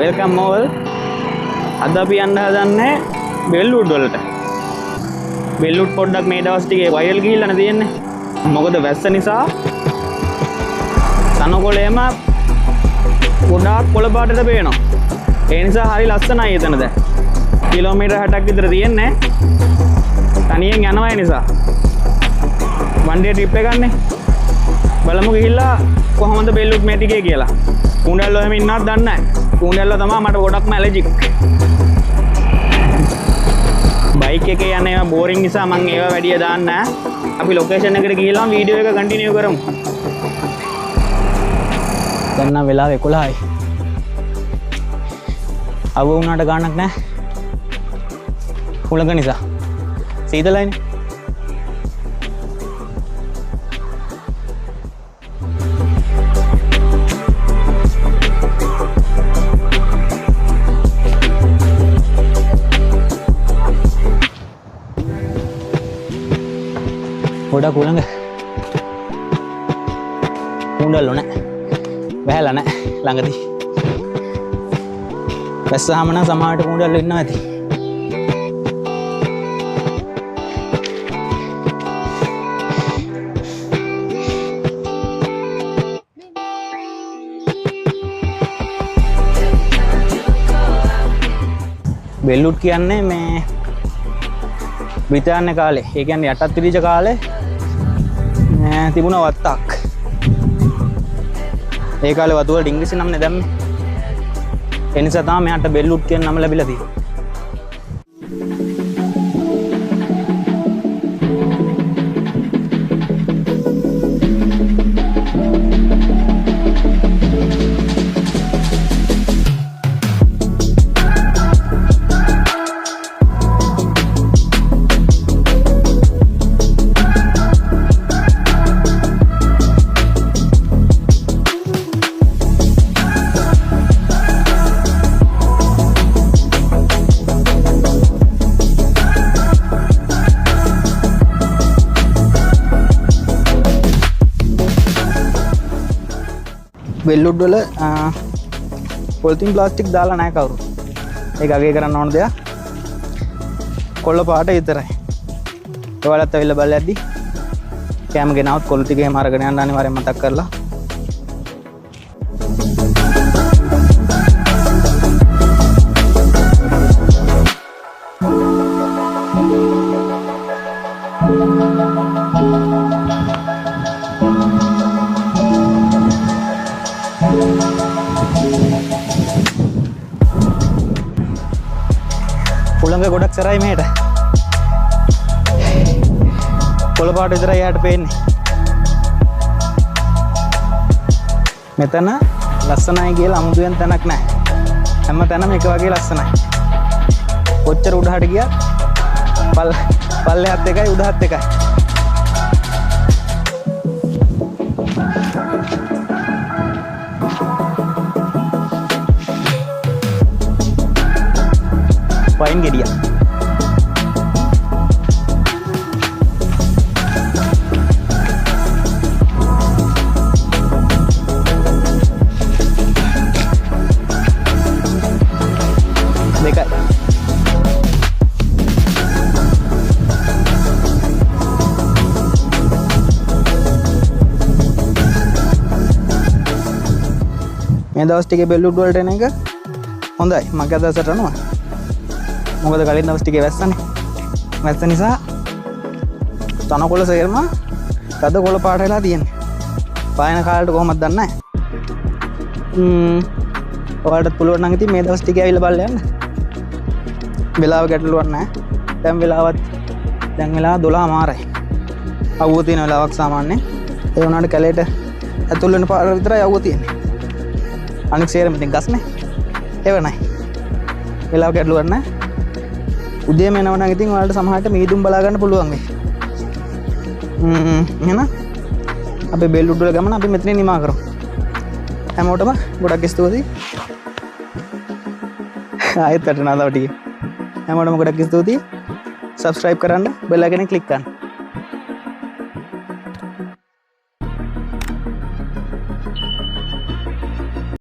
Welcome all. අද අපි යන්න හදන්නේ බෙල්වුඩ් වලට. බෙල්වුඩ් පොඩ්ඩක් මේ දවස් ටිකේ වයිරල් ගිහිල්ලා නේ තියෙන්නේ. මොකද වැස්ස නිසා තනකොළේම ගොඩාක් කොළ පාටට පේනවා. ඒ නිසා හරි ලස්සනයි එතන දැන්. කිලෝමීටර් 60ක් විතර තියෙන්නේ. තනියෙන් යනවා ඒ නිසා. වන් ඩේ ට්‍රිප් එකක් නේ. බලමු ගිහිල්ලා කොහොමද බෙල්වුඩ් මේ ටිකේ කියලා. කුණ්ඩැල්ලෝ එහෙම ඉන්නවද දන්නේ නැහැ. කුණ්ඩැල්ලෝ තමයි මට ගොඩක්ම ඇලර්ජික්. බයික් එකේ යන ඒවා බෝරින් නිසා මං ඒවා වැඩිය දාන්නේ නැහැ. අපි ලොකේෂන් එකට ගිහිල්ලා වීඩියෝ එක කන්ටිනියු කරමු. දැන් නම් වෙලාව 11යි. අවු වුණාට ගාණක් නැහැ. හුළඟ නිසා. සීතලයිනේ. ගොඩක් හුළඟ. කුණ්ඩල්ලෝ නෑ. වැහැලා නෑ ළඟදී. වැස්සාම නම් සමහරට කුණ්ඩල්ලෝ ඉන්නවා ඇති. බෙල්ලුට් කියන්නේ මේ බ්‍රිතාන්‍ය කාලේ, ඒ කියන්නේ යටත් පිරිච කාලේ තිබුණ වත්තක්. ඒ කාලේ වතු වලට ඉංග්‍රීසි නම්නේ දැම්මේ. ඒ නිසා තමයි මෙයාට බෙල්ලුට් කියන නම ලැබිලා තියෙන්නේ. බෙල්ලුඩ් වල පොලිතින් ප්ලාස්ටික් දාලා නැහැ කවුරු. ඒක අගය කරන්න ඕන දෙයක්. කොළ පාට විතරයි. ඔයාලත් ඇවිල්ලා බලලා ඇද්දි කෑම ගෙනාවොත් කොළ ටික එහෙම අරගෙන යන්න අනිවාර්යෙන් මතක් කරලා. හුළඟ ගොඩක් සැරයි මෙහෙට. කොළ පාට විතරයි එයාට පේන්නේ. මෙතන ලස්සනයි කියලා අමුතුවෙන් තැනක් නැහැ. හැම තැනම එක වගේ ලස්සනයි. කොච්චර උඩහට ගියත් පල්ලෙහාත් එකයි උඩහත් එකයි. පයින් ගෙඩියක්. දෙකයි. මේ දවස් ටිකේ බෙල්ලුඩ් වලට එන එක හොඳයි මගේ අදහසට අනුව. මොකද කලින් දවස් ටිකේ වැස්සනේ. වැස්ස නිසා තනකොළ සේරම තද කොළ පාට වෙලා තියෙන්නේ. පායන කාලේට කොහොමද දන්නේ නැහැ. ඔයාලටත් පුළුවන් නම් ඉතින් මේ දවස් ටිකේ ඇවිල්ලා බලලා යන්න. වෙලාව ගැටලුවක් නැහැ. දැන් වෙලාවත් දැන් වෙලාව 12:00මාරයි. අවුව තියෙන වෙලාවක් සාමාන්‍යයෙන්. ඒ වුණාට කැලේට ඇතුල් වෙන පාර විතරයි අවුව තියෙන්නේ. අනික සේරම ඉතින් ගස්නේ. එවනයි. වෙලාව ගැටලුවක් නැහැ. උදේම එනවා නම් ඉතින් ඔයාලට සමහරට මීදුම් බලා ගන්න පුළුවන් වෙයි. එහෙනම් අපේ බෙල්ලුඩ් වල ගමන අපි මෙතනින් නිමා කරමු. හැමෝටම ගොඩක් ස්තුතියි. ආයෙත් වැටෙනවා තව ටිකක්. හැමෝටම ගොඩක් ස්තුතියි. සබ්ස්ක්‍රයිබ් කරන්න, බෙල් අයිකන් එක ක්ලික් කරන්න.